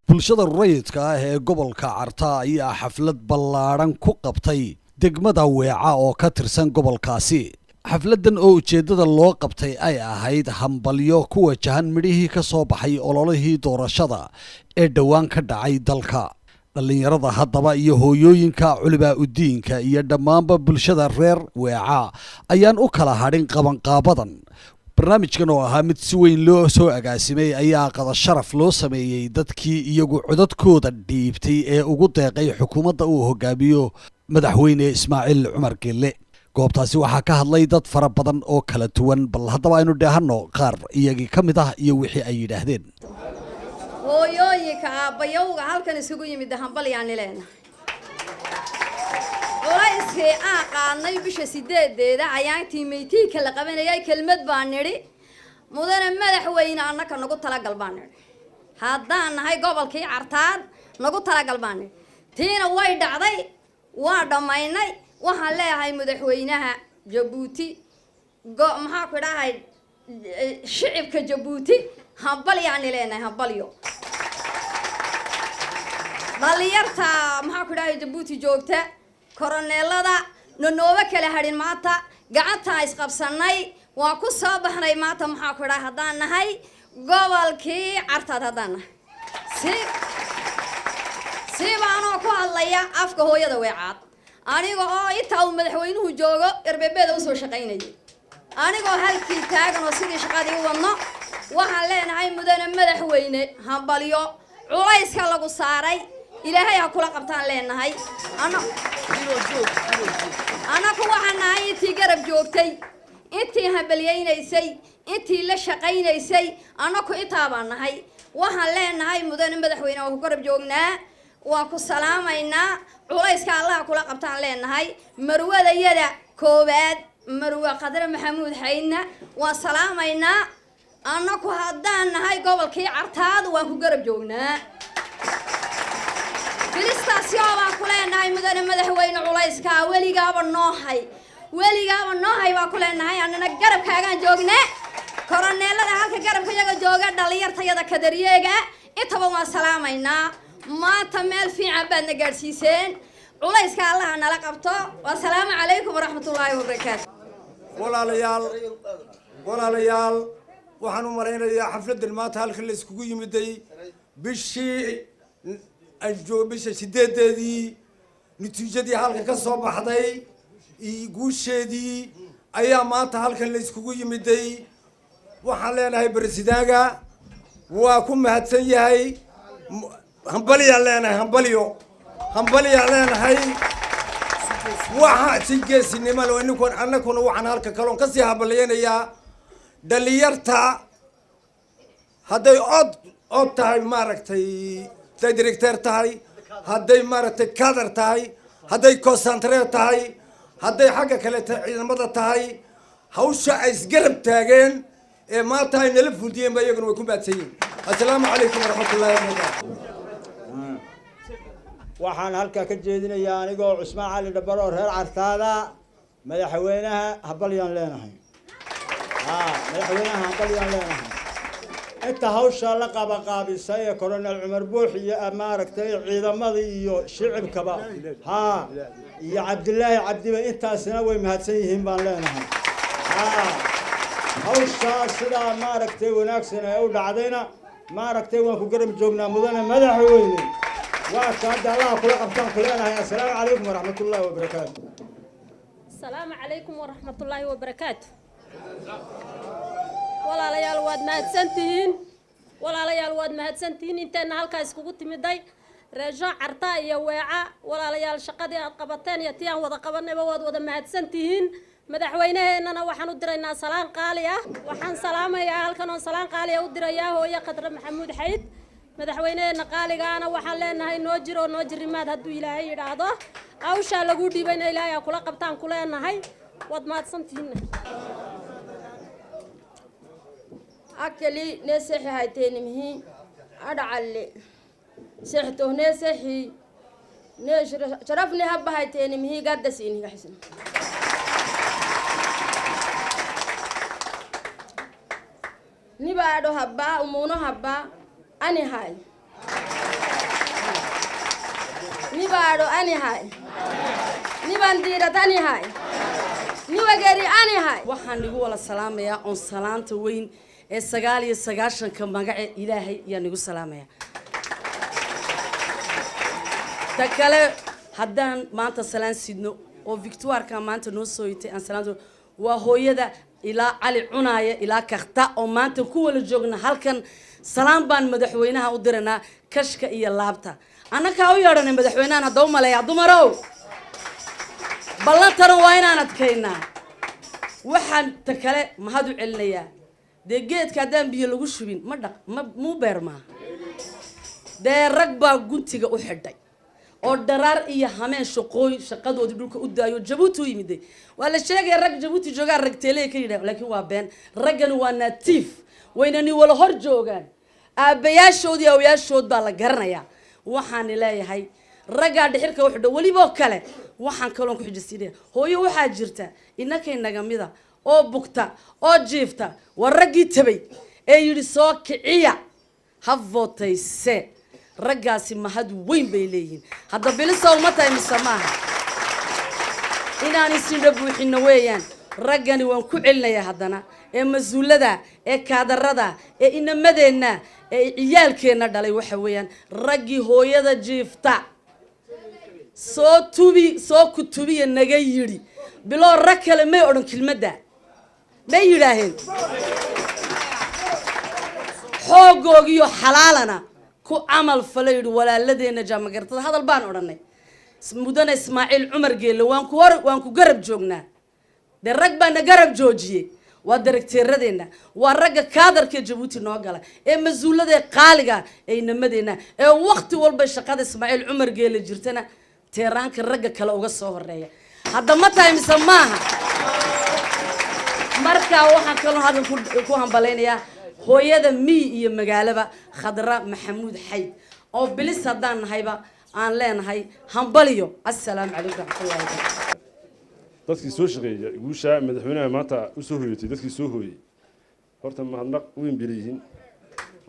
Bulshada rayidka ah ee gobolka Carta ayaa xaflad ballaadhan ku qabtay degmada Weeca oo ka tirsan gobolkaasi. Xafladan oo ujeeddada loo qabtay ay ahayd hambalyo ku wajahan midhihii ka soo baxay ololihii doorashada ee dhowaan ka dhacay dalka. Dhallinyarada haddaba iyo hooyooyinka, culibaa udiinka iyo dhammaanba bulshada reer Weeca ayaan u kala hadhin qabanqaabadan. Barnaamijkan oo ahaa mid si weyn loo soo agaasimay ayaa qada sharaf loo sameeyey dadkii iyagu codadkooda dhiibtay ee ugu deeqay xukuumadda uu hogaamiyo madaxweyne Ismaaciil Cumar Gelle. Goobtaasi waxaa ka hadlay dad fara badan oo kala duwan. Bal haddaba aynu dheehanno qaar iyagii ka mid ah iyo wixii ay yidhaahdeen. Hooyooyinka, aabbayowga halkan isugu yimid, hambalyaani leenahay. Culayskii aan qaadnay bisha 8-deeda, cayaantii meytiinka la qabanayay, kelmad baan nidhi: "Mudane madaxweyne, annaka nagu talagal," baan nidhi. "Haddaan nahay gobolkii Cartaad, nagu talagal," baan nidhi. Tiina way dhacday, waa dhammaynay. Waxaan leeyahay madaxweynaha Jabuuti, go maxaa ku dhahay, shicibka Jabuuti, hambalyaani leenahay, hambalyo. Dhalinyarta, maxaa ku dhahay, Jabuuti joogta, koroneelada nanooba kala hadhin. Maanta gacantaa isqabsanay, waa ku soo baxnay maanta. Maxaa ku dhahay, haddaan nahay gobolkii Cartaad, haddaan nahay si sibaanoo ku hadlaya afka hooyada Weecaad, aniga oo intaa uu madaxweynuhu joogo erbebeeda usoo shaqaynayay, anigoo halkii taagan oo sidii shaqadii u wadno, waxaan leenahay: mudane madaxweyne, hambalyo. Culayska lagu saaray Ilaahay ha kula qabtaan leenahay. Annaku waxaan nahay intii garab joogtay, intii hambalyaynaysay, intii la shaqaynaysay. Annaku intaa baan nahay. Waxaan leenahay: mudane madaxweyne, waa ku garab joognaa, waan ku salaamaynaa, culayska Allaha kula qabtaan leenahay. Marwadayada koowaad, Marwe Qadre Maxamuud Xaydna, waan salaamaynaa. Annaku haddaan nahay gobolkii Cartaad, waan ku garab joognaa. Félicitations baan ku leenahay, mudane madaxweyne. Culayskaa weligaaba noohay, weligaaba noohay baan ku leenahay. Annana garabkaagaan joognaa. Koroneelada halka garabka yaga jooga, dhalinyartayada kadaryeega, intaba waan salaamaynaa. Maanta meel fiican baadna gaadhsiiseen. Culayska Allaha nala qabto. Wasalaamu calaykum waraxmatullaahi wabarakaatu. Walaalayaal, walaalayaal, waxaan u malaynayaa xafladdan maanta halkan la iskugu yimiday, bishii bisha 8-deedii natiijadii halkan ka soo baxday iyo guusheedii ayaa maanta halkan la iskugu yimiday. Waxaan leenahay président-ga waa ku mahadsan yahay. Hambalyaan leenahay, hambalyo, hambalyaan leenahay. Waxa si geesinimo le ninkun. Annakuna waxaan halka kaloon kasii hambalyaynayaa dhalinyarta, hadday od od tahay, maaragtay, hadday directeur tahay, hadday, maaragtay, cadre tahay, hadday concentré tahay, hadday xagga kaleeta ciidamada tahay, hawsha ay isgarab taageen ee maanta ay nala fuldiyeen ba iyaguna way ku mahadsan yihin. Assalaamu calaykum waraxmatullahi wabarakaatu. Waxaan halkaa ka jeedinayaa, anigoo Cusmaan Cali Dhabar oo reer Cartaada, madaxweynaha hambalyaan leenahay. Madaxweynaha hambalyaan leenahay. Inta hawshaa la qabaqaabisay ee Colonel Cumar Buux iyo, maaragtay, ciidamada iyo shicibkaba, ha, iyo Cabdilaahi Cabdiba, intaasina way mahadsan yihiin baan leenahay. Hawshaa sidaa, maaragtay, wanaagsan ee u dhacdayna, maaragtay, waan ku garab joognaa, mudane madaxweyne. Waa ka hadda Allaha kula qabtaan ku leenahay. Assalaamu calaykum waraxmatullaahi wabarakaatu. Asalaamu calaykum waraxmatullaahi wabarakaatu. Walaalayaal, waad mahadsantihiin. Walaalayaal, waad mahadsantihiin inteenna halkaa iskugu timiday, région Carta iyo Weeca. Walaalayaal, shaqadii aad qabateen iyo tii aan wada qabanayba waad wada mahadsantihiin. Madaxweynaheennana waxaan u diraynaa salaan qaali ah. Waxaan salaamayaa halkan oon salaan qaali ah u dirayaa hooye Khadre Maxamuud Xayd. Madaxweyneheenna qaaligaana waxaan leenahay: noo jiro, noo jirimaad hadduu Ilaahay yidhaahdo. Hawshaa laguu dhiibayna Ilaahay ha kula qabtaan ku leenahay. Waad mahadsantihiin. Akali neseexi hayteenimhi adhacalle seextoh neseexi ne sharafni habba hayteenimhi gaddasiinigaxisn. Nibaadho habbaa umuuno habbaa ani hay. Ni baadho anihay, ni bandiirad anihay, ni wageri anihay. Waxaan igu wala salaamayaa oon salaanta weyn ee 99-ka magace Ilaahay ayaan igu salaamaya. Ta kale, haddaan maanta salaan sidno oo victoireka maanta noo soo yitay aan salaanto, waa hooyada ilaa Cali Cunaaya ilaa Kakta oo maanta ku wala joogna halkan. Salaan baan madaxweynaha u diranaa, kashka iyo laabta. Annakaa u yeedhanay madaxweynahan. Hadda u maleeyaa dumarow, ballantana waa inaan adkaynaa. Waxaan ta kale mahad u celinayaa, dee geedka haddaan biyo lagu shubin ma dhaq ma muu beermaa. Dee rag baa guntiga u xidhay oo dharaar iyo hameen shaqooy shaqadoodii dhulka u daayo Jabuuti u yimiday. Waa la sheegaya rag Jabuuti joogaan rag teeley ka yidhah, laakiin waa been. Raggani waa natiif, waynani wala hor joogaan. Aabbayaashood iyo awayaashood baa la garanayaa. Waxaan leeyahay raggaa dhixirka u xidho weliboo kale. Waxaan kaloon ku xijisiinaya, hooyo waxaa jirta inakay nagamida oo bugta oo jiifta. Waa raggii tabay ee yidhi soo kiciya, ha vootayse. Raggaasi mahad weyn bay leeyihiin. Hadda bilisow ma tahay mise maaha? Inaan isindha buuxino weeyaan. Raggani waan ku celinayaa haddana, ee mas-uulada, ee kaadarada, ee inamadeenna, ee ciyaalkeenna dhalay, waxa weeyaan raggii hooyada jiifta soo tubi, soo kutubiya naga yidhi. Biloo rag kale may odhan kelmadda, may yidhaaheen xoogoogiyo xalaalana ku camal fala yidhi walaaladeenna jaamagartada. Hadal baan odhanay, mudane Ismaaciil Cumar Geelle, waan ku hor, waan ku garab joognaa. Dee rag baa na garab joojiyey, waa daragteeradeenna, waa ragga kaadarka Jabuuti noo gala, ee mas-uulada qaaliga, ee inamadeenna, ee wakti walba shaqada Ismaaciil Cumar Geelle jirtana teeraanka ragga kale uga soo horeeya. Hadda ma tahay mise maaha? Marka waxaan kaloo hadal ku hambalaynayaa hooyada miy iyo magaalaba, Khadra Maxamuud Xayd, oo bilis haddaan nahayba aan leenahay hambaliyo. Assalaamu calaykum waraxmatullahi wabarakatu. Dadkii soo shaqeeya guusha madaxweynaha maanta u soo hoyatay, dadkii soo hooyey horta mahadnaq weyn bay leeyihiin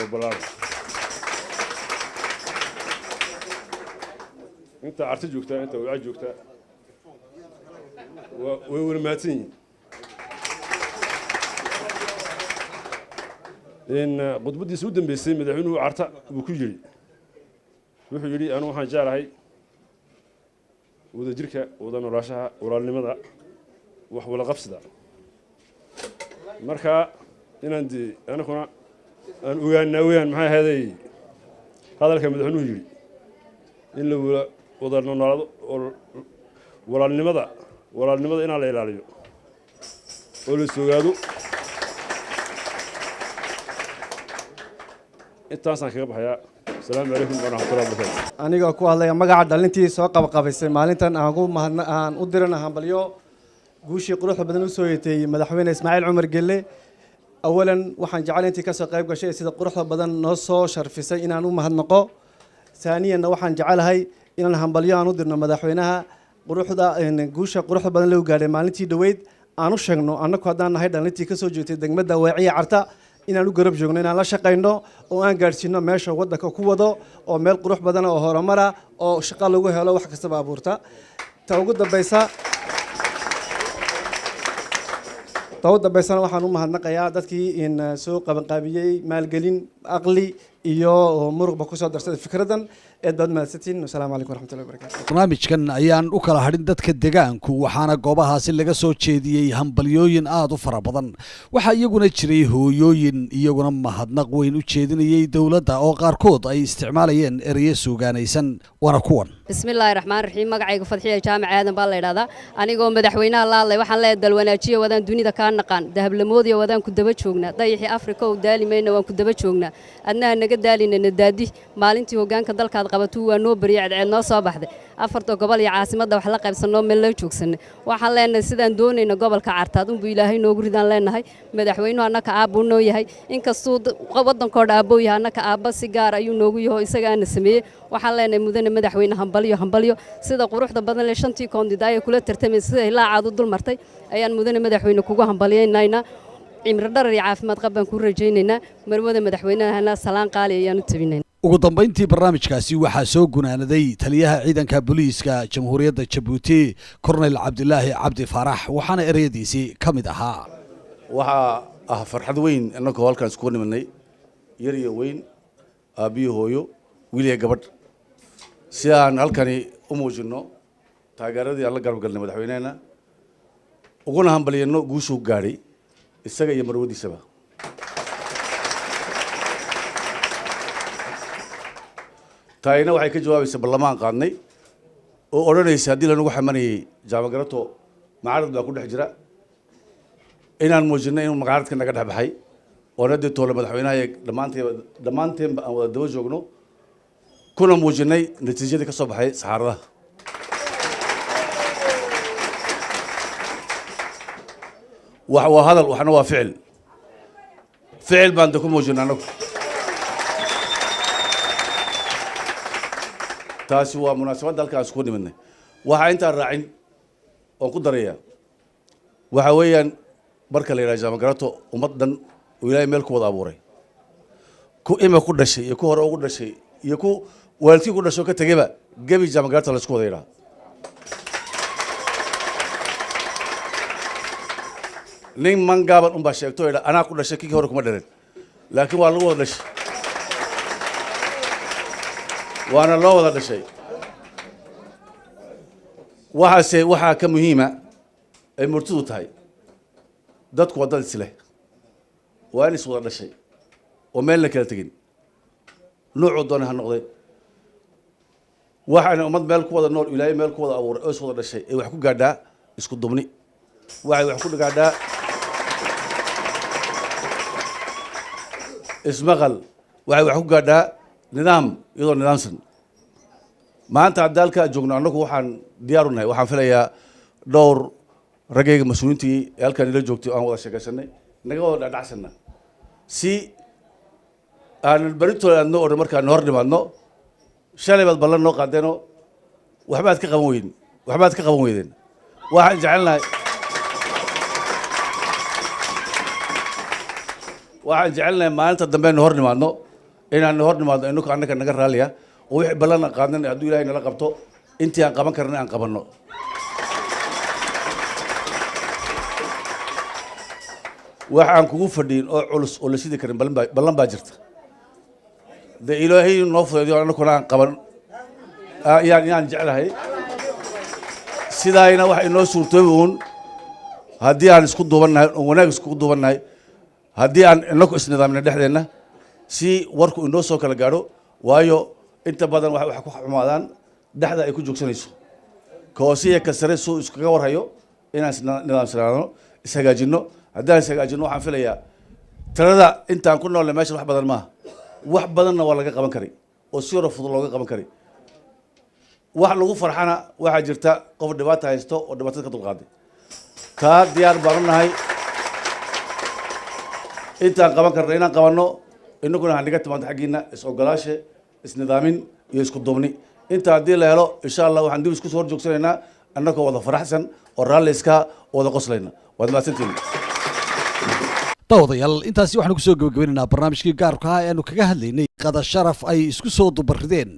oo ballaaran. Inta Carti joogtaa, inta Wacaa joogtaa, way wada mahadsan yihiin. In khudbaddiisa u dambeysay madaxweynuhu Carta uu ku yidhi, wuxuu yidhi: "Anigu waxaan jeclahay wadajirka, wada noolaashaha, walaalnimada, wax wada qabsida." Marka inaan dee anaguna aan ogaanaa weyaan maxay ahaday hadalka madaxweynuhu yidhi, in la wada noolaado oo walaalnimada inaan la ilaaliyo oo la is ogaado. Intaasaan kaga baxayaa. Asalaamu calaykum waraxmatullahi wabarakatu. Anigoo ku hadlaya magaca dhalintii soo qabqabisay maalintan, aan ku mahadna aan u dirana hambalyo guushii quruxda badan u soo yetay madaxweyne Ismaaciil Cumar Gelle. Awalan waxaan jecel intii kasoo qayb gashay ee sida quruxda badan noo soo sharfisay inaan u mahadnaqo. Saaniyanna waxaan jecelahay inaan hambalyo aan u dirno madaxweynaha, quruxda guusha quruxda badan lagu gaadhay maalintii dhoweyd. Aan u sheegno annagu haddaan nahay dhalintii kasoo jeegtay degmada Weeciya Carta inaan u garab joogno, inaan la shaqayno oo aan gaadhsiino meesha waddanka ku wado, oo meel qurux badan oo horumara oo shaqo lagu helo, wax kastaba abuurta. Ta ugu dambaysana waxaan u mahadnaqayaa dadkii in soo qabanqaabiyey, maalgelin, aqli iyo muruqba kusoo darsaday fikraddan. Eed baad mahadsantiin. Wasalaamu calaykum waraxmatullahi wabarakatu. Barnaamijkan ayaan u kala hadhin dadka degaanku, waxaana goobahaasi laga soo jeediyey hambalyooyin aada u fara badan. Waxaa iyaguna jiray hooyooyin iyaguna mahadnaq weyn u jeedinayey dowladda, oo qaarkood ay isticmaalayeen ereyo suugaanaysan, waana kuwan. Bismillaahi raxmaan raxiim. Magacayga Fadxiya Jaamac Aadan baa la idhahdaa. Anigoo madaxweynaha la hadlay waxaan leeyahay: dalwanaajiya wadaan dunida kaa naqaan, dahablamoodiya wadaan ku daba joognaa, dayixii Afrika u daali mayna, waan ku daba joognaa, adnaha naga daalina nadaadi. Maalintii hoggaanka dalkaad qabatuu waa noo bariyay, cadceed noo soo baxday, afarta gobol iyo caasimadda wax la qaybsannoo meel la joogsanay. Waxaan leenahay sidaan doonayna gobolka Cartaad unbuu Ilaahay noogu ridaan leenahay. Madaxweynuhu annaka aabbuu noo yahay, inkastuu waddankoo dha aabbuu yahay, annaka aabba si gaar ayuu noogu yaho, isagaana sameeyey. Waxaan leenahay mudane madaxweyne, hambalyo, hambalyo. Sida quruxda badan leh shantii koondidaa ee kula tartamay, sida ilaacaad u dul martay ayaan mudane madaxweyne kugu hambalyaynaynaa. Cimri dharar iyo caafimaad qab baan kuu rajaynaynaa. Marwada madaxweynahana salaan qaali ayaan u tabinaynaa. Ugu dambayntii barnaamijkaasi waxaa soo gunaanaday taliyaha ciidanka booliiska Jamhuuriyadda Jabuuti, Korneyl Cabdilaahi Cabdi Faarax, waxaana ereyadiisii ka mid ahaa: Waxaa ah farxad weyn innagoo halkaan iskugu nimadnay, yar iyo weyn, aabbiyo hooyo, wiil iyo gabadh, si aan halkani u muujinno taageeradii aan la garab galnay madaxweynehena, uguna hambalyano guushuu gaadhay isaga iyo marwadiisaba. Taayina waxay ka jawaabaysa ballamaan qaadnay oo odhanaysa haddii lanagu xamanayay Jaamagarato macarad baa ku dhex jira, inaan muujinay inuu magaaradka naga dhex baxay oon haddii toole madaxweynaha iyo dhammaanteenba dhammaanteenba aan wada daba joogno, kuna muujinay natiijadii ka soo baxay saxaaradaha. Wax waa hadal, waxna waa ficil. Ficil baan de ku muujinay annagu. Taasi waa munaasabadda halkaan isku nimidnay. Waxaa intaan raacin oon ku daraya waxa weeyaan, marka la yidhaha Jaamagarato, ummad dhan oo Ilaahay meel ku wada abuuray, ku ima ku dhashay iyo ku hore ugu dhashay iyo ku waalidkii ku dhashay oo ka tegeyba, gebi Jaamagarato la isku wada yidhaha. Nin mangaaban unbaa sheegto oo yidha anaa ku dhashay, kii hore kuma dharen, laakiin waa lagu wada dhashay waana loo wada dhashay. Waxaase waxaa ka muhiima ay murtidu tahay, dadku waa dad isleh, waa in is wada dhashay oo meel la kala tegin, nuucuu doona ha noqday. Waxaana ummad meel ku wada nool, Ilaahay meel ku wada abuuray oo is wada dhashay ay wax ku gaadhaa isku dubni, waxay wax ku gaadhaa ismaqal, waxay wax ku gaadhaa nidaam iyadoo nidaamsan. Maanta haddii halkaa joogno, annagu waxaan diyaar u nahay, waxaan filayaa dhowr raggayga mas-uuliyiintii ee halkaan ila joogtay aan wada sheekaysanay, naga wada dhacdhacsanna, si aanan beritooda aadnoo odhan markaan hor nimaadno shalay baad ballan noo qaadeenoo waxbaad ka qaban weydeen, waxbaad ka qaban weydeen. Waxaan jecelnahay maalinta dambe aynu hor nimaadno inaan hor nimaadno inaku annaga naga raaliya oo wixii ballan aan qaadnan, hadduu Ilahay nala qabto, intii aan qaban karna aan qabanno. Wax aan kugu fadhiyin oo culus oo la sidi karin ballan baa jirta dee Ilaahay noo fudaydiyo annakuna aan qaban yaan jeclahay. Sidaayna wax inoo suurtoobi uun haddii aan isku duubannahay oon wanaag iskugu duubannahay, haddii aan inaku isnidaamina dhexdeenna si warku inoo soo kala gaadho. Waayo, inta badan waxay ku xumaadaan dhexda ay ku joogsanayso, ka hoose iyo ka sare suu iskaga warhayo. Inaan isnidaamsanaano, ishagaajinno. Haddaan ishagaajinno, waxaan filayaa tirada intaan ku noolnay meeshan wax badan maaha, wax badanna waa laga qaban kari oo si yaro fudud looga qaban kari. Wax lagu farxana waxaa jirta qof dhibaata haysto oo dhibaatada ka dulqaaday. Taa diyaar baan u nahay intaan qaban karna inaan qabanno. Inaguna haniga timaado xaggiina is-ogolaashe, isnidaamin iyo isku duubni. Inta haddii la helo, insha Allah waxaan dib isku soo hor joogsanaynaa annagoo wada faraxsan oo raalli iska wada qoslayna. Waad mahadsantihin. Daawadayaal, intaasi waxaanu kusoo gebagabeynaynaa barnaamijkii gaarka ah ee aanu kaga hadlaynay qada sharaf ay isku soo dubarideen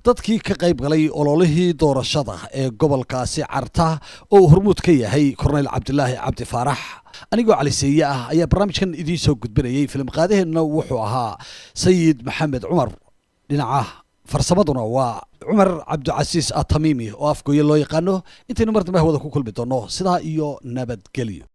dadkii ka qayb galay ololihii doorashada ee gobolkaasi Carta oo uu hormuud ka yahay Korneyl Cabdilaahi Cabdi Faarax. Anigoo Caliseeye ah ayaa barnaamijkan idiin soo gudbinayay. Filim qaadaheenna wuxuu ahaa Sayid Maxamed Cumar, dhinaca farsamaduna waa Cumar Cabdicasiis Atamimi oo Afgooye loo yaqaano. Intaynu mar dambe hawada ku kulmi doonno, sidaa iyo nabadgelyo.